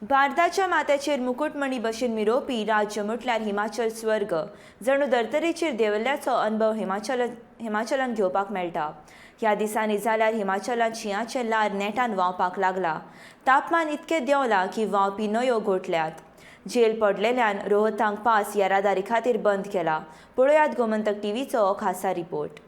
भारताच्या माथ्याचेर मुकुटमणी भशेन मिरोवपी राज्य म्हटल्यार हिमाचल स्वर्ग. जणू धर्तरेचेर देंविल्ल्याचो अणभव हिमाचलान घेवपाक मेळटा. ह्या दिसांनी जाल्यार हिमाचलांत शिंयाचें ल्हार नेटान व्हांवपाक लागला. तापमान इतकें देंवलां की व्हांवपी न्हंयो गोठल्यात. झेल पडलेल्यान रोहतांग पास येरादारी खातीर बंद केला. पळयात गोमंतक टीव्हीचो हो खासा रिपोर्ट.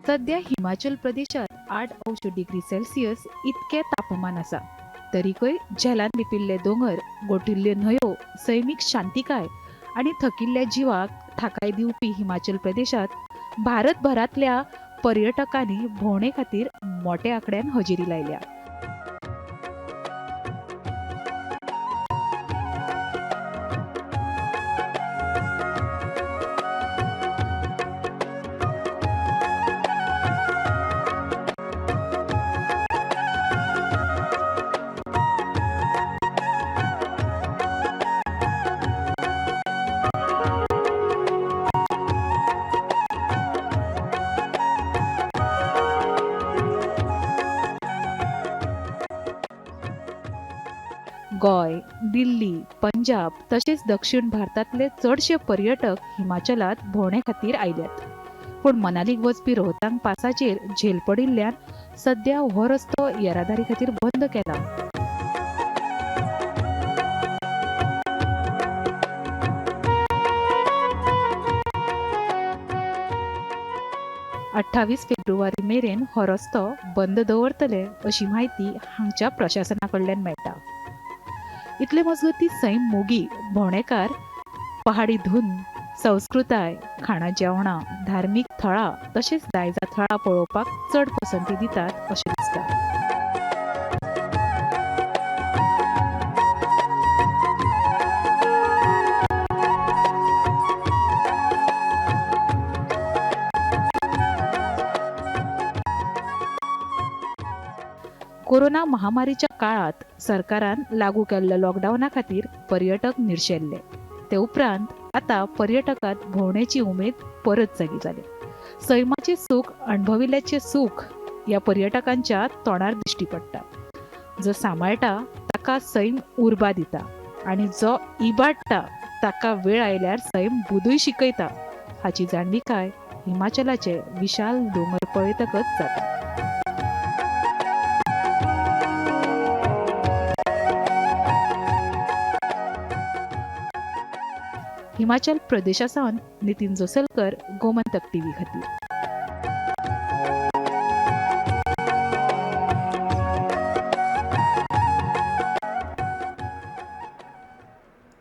सध्या हिमाचल प्रदेशात 8 अंश डिग्री सेल्सियस इतकें तापमान आसा. तरीकय झेलान लिपिल्ले दोंगर, गोठिल्ल्यो न्हंयो, सैमीक शांतिकाय आनी थकिल्ल्या जिवाक थाकाय दिवपी हिमाचल प्रदेशात भारतभरांतल्या पर्यटकांनी भोंवणे खातीर मोट्या आंकड्यान हजेरी लायल्या. गोंय, दिल्ली, पंजाब तशेंच दक्षिण भारतांतले चडशे पर्यटक हिमाचलांत भोंवणे खातीर आयल्यात. पूण मनालीक वचपी रोहतांग पासाचेर झेल पडिल्ल्यान सध्या हो रस्तो येरादारी खातीर बंद केला. अठ्ठावीस फेब्रुवारी मेरेन हो रस्तो बंद दवरतले अशी म्हायती हांगच्या प्रशासना कडल्यान मेळटा. इतले मजगती सैम मोगी भोंवडेकार पहाडी धून, संस्कृताय, खाणां जेवणां, धार्मीक थळां तशेंच दायजा थळां पळोवपाक चड पसंती दितात अशें दिसता. कोरोना महामारीच्या काळात सरकारान लागू केल्ल्या लॉकडावना खातीर पर्यटक निर्शेल्ले. ते उपरांत आता पर्यटकांत भोंवण्याची उमेद परत जागी जाली. सैमाचे सूख अणभविल्ल्याचे सूख ह्या पर्यटकांच्या तोंडार दिश्टी पडटा. जो सांबाळटा ताका सैम उर्बा दिता आनी जो इबाडटा ताका वेळ आयल्यार सैम बुदूय शिकयता हाची जाणविकाय हिमाचलाचे विशाल दोंगर पळयतकच जाता. हिमाचल प्रदेशा सावन नितीन जोसलकर, गोमंतक टीव्ही खातीर.